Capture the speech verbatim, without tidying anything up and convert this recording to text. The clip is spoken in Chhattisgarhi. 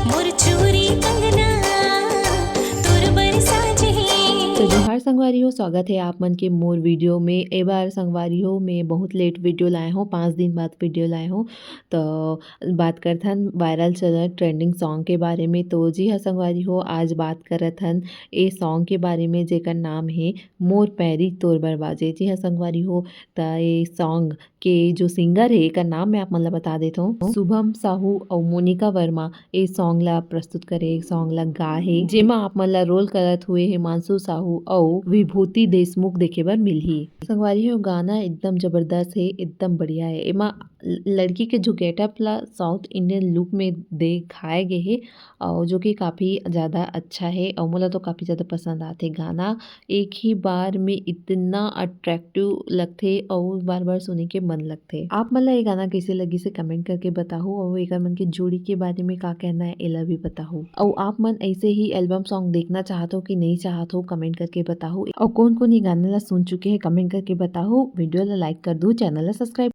मोर चूरी कंगना तोर बर साजे हे। तो जोहार संगवारी हो, स्वागत है आप मन के मोर वीडियो में। ए बार संगवारी हो, मैं बहुत लेट वीडियो लाए हूँ, पाँच दिन बाद वीडियो लाए हूँ। तो बात करथन वायरल चलत ट्रेंडिंग सॉन्ग के बारे में। तो जी हाँ संगवारी हो, आज बात करत हन ए सॉन्ग के बारे में, जेकर नाम है मोर पैरी तोर बर बाजे। जी हाँ संगवारी हो, त ए सॉन्ग के जो सिंगर है, एकर नाम मैं आप मन ला बता देत हूँ, शुभम साहू अउ मोनिका वर्मा ए सॉन्ग ला प्रस्तुत करे, ए सॉन्ग ला गा हे, जेमा आप मन ला रोल करत हुए हिमांशु साहू अउ विभूति देशमुख देखे बर मिलही। संगवारी हो, गाना एकदम जबरदस्त हे, एकदम बढ़िया हे। एमा लड़की के जो गेटअप ला साउथ इंडियन लुक में दिखाए गे हे, अउ जो कि काफ़ी ज़्यादा अच्छा हे, अउ मोला तो काफ़ी ज़्यादा पसंद आथे। गाना एक ही बार में इतना अट्रैक्टिव लगथे अउ बार-बार सुने के मन लगथे। आप मन ला ये गाना कइसे लगिस हे, कमेंट करके बताहू, अउ एकर मन के जोड़ी के बारे में का कहना है, एला भी बताहू। अउ आप मन ऐसे ही एल्बम सॉन्ग देखना चाहत हो कि नहीं चाहत हो, कमेंट करके बताहू। अउ कौन-कौन ये गाना ला सुन चुके हैं, कमेंट करके बताहू। वीडियो ला लाइक कर दू, चैनल ला सब्सक्राइब